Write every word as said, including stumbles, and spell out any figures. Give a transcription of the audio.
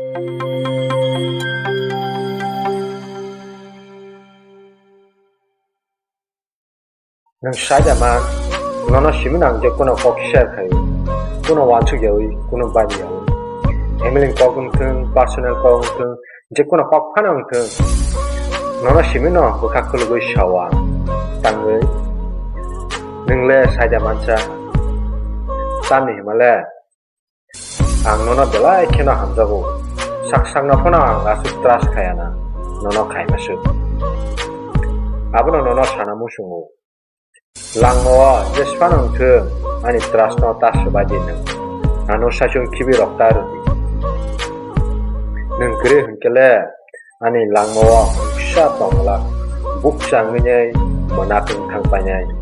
Nwng sai da man, nono simi no ang je kuno kok share khaio, kuno wansuk yawi, kuno bani yawi. Family kok wng thung, personal kok wng thung, je kuno kok phano wng thung, nono simi no bwkha khulugwi sao ang. Tangwi nwng le sai da mansa, tamni hima le? Ang nono belai kheno hamjago. Sak sakno phano ang aswk trust khaya na, nono khaima swk. Abono nono sana muchungo. Langmao jesphano wng thung, ani trust no ta swbai di nwng. Ano saichung khibi rok ta rw di. Nwng kwrwi hwnkhe le ani langmao wngsa tongla, bukcha wngwi mwnakung thang painai.